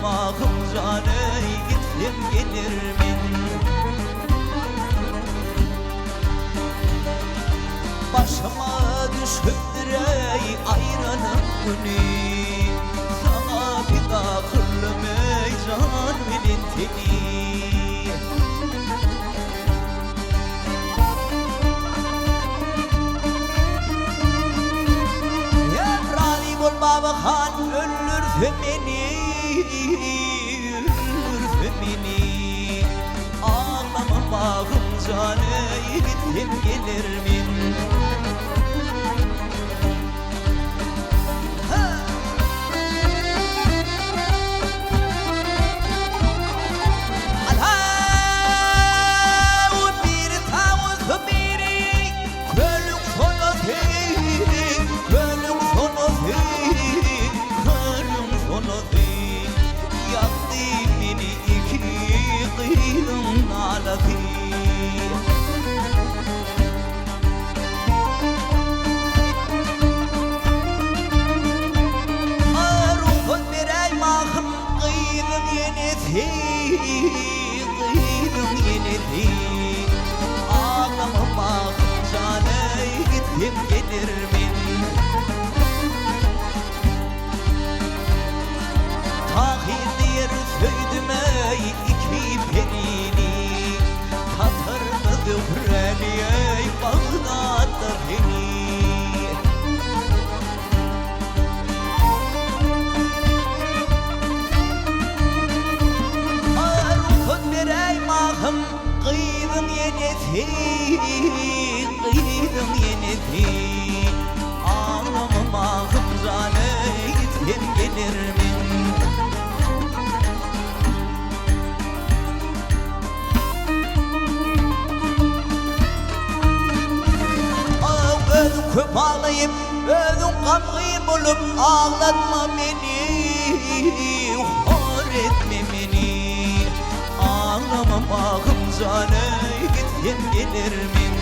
Mahym jan eý gitsem geler men. Başyma düşüpdir eý aýralyk güni, Saňa pida kyldym eý jan bilen teni. Razy bol Babahan öldürse meni, öldürse meni. Aglama bagym jan eý gitsem gelermen. Alaw biri tawus biri kölüň sonasy, kölüň sonasy, kölüň sonasy. Ýakdy meni iki gyzyň nalasy. Rugsat beräý mahym gyzyň enesi, gyzyň enesi. Aglama mahym jan eý gitsem gelermen. Tahyr diýer söýdüm eý iki perini, Tatarmy Zöhräni eý Bagdatda seni. Rugsat beräý mahym gyzyň enesi, gyzyň enesi. Aglama mahym jan eý gitsem gelermen. Özüň köp aglaýyp, özüň gamgyn bolup aglatma meni, hor etme meni. Aglama mahym jan eý, gitsem gelermen.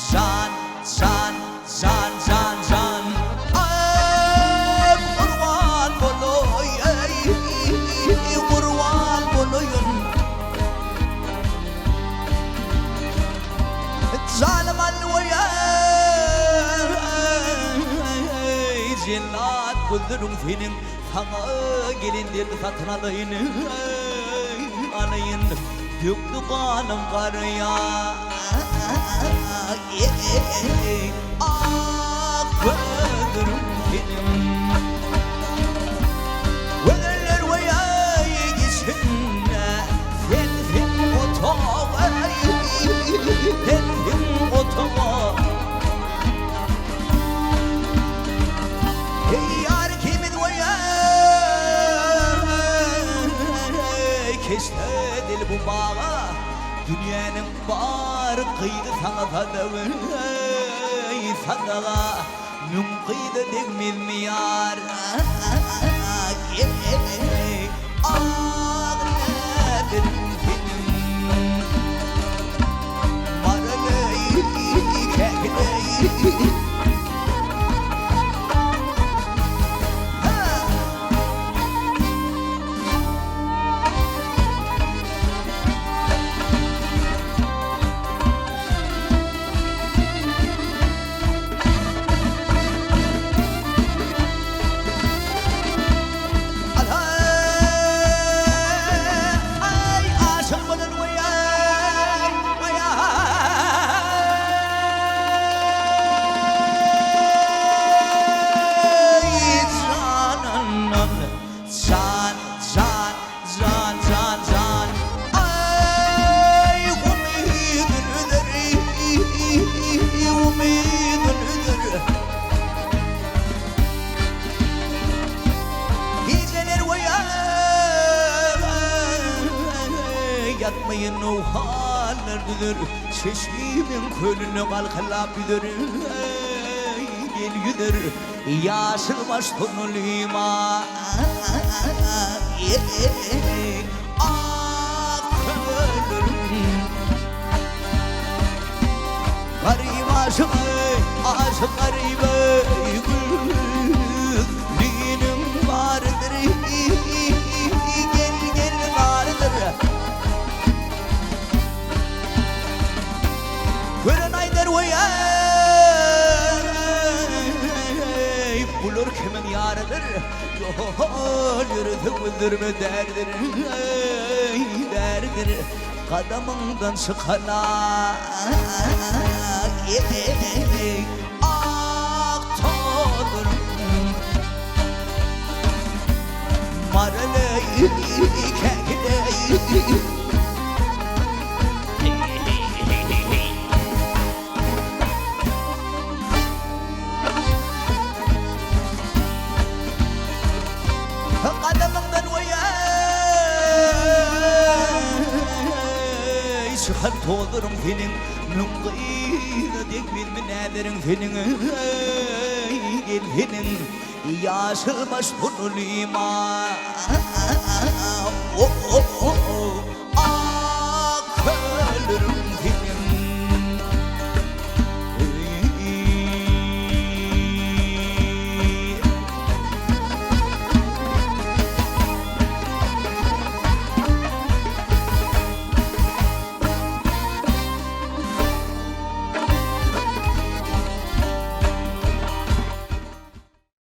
Jan, jan, jan, jan, jan Aý, gurban bolaý, gurban bolaýyn Janym al oý-eý, Jellat gözleriň seniň Saňa gelinlerni satyn alaýyn, alaýyn Dökdi ganym garýa, Ak gözleriň seniň. Gözeller oý-eý içinde Sensiň otag, sensiň otag. Eý ýar ikimiz oý-eý Keşde dil bu baga Dünýäniň bar gyzy saňa sadaga Sadaga Müň gyza degmezmi ýar Ah näderin seniň Maraly käkileý. nowhallar düzer, Çeşmiň kölünde galkylap ýüzer, Gel ýüzer, ýaşyl baş tonulyma, Ak köllerim. Garyp aşyk, aşyk garyp, Gülüniň barydyr, Gel, gel barydyr. Gören aýdar weý eý, Bular kimiň ýarydyr? Ýol ýörese güldürme dälidir, dälidir. Gadamyňdan çykana eý, ak tozduryň. Maraly käkileý. Gadamyňdan oýaý Çykan tozlaryň seniň Müň gyza degmezmi näzeriň seniň Gel seniň Ýaşyl baş burnulyma.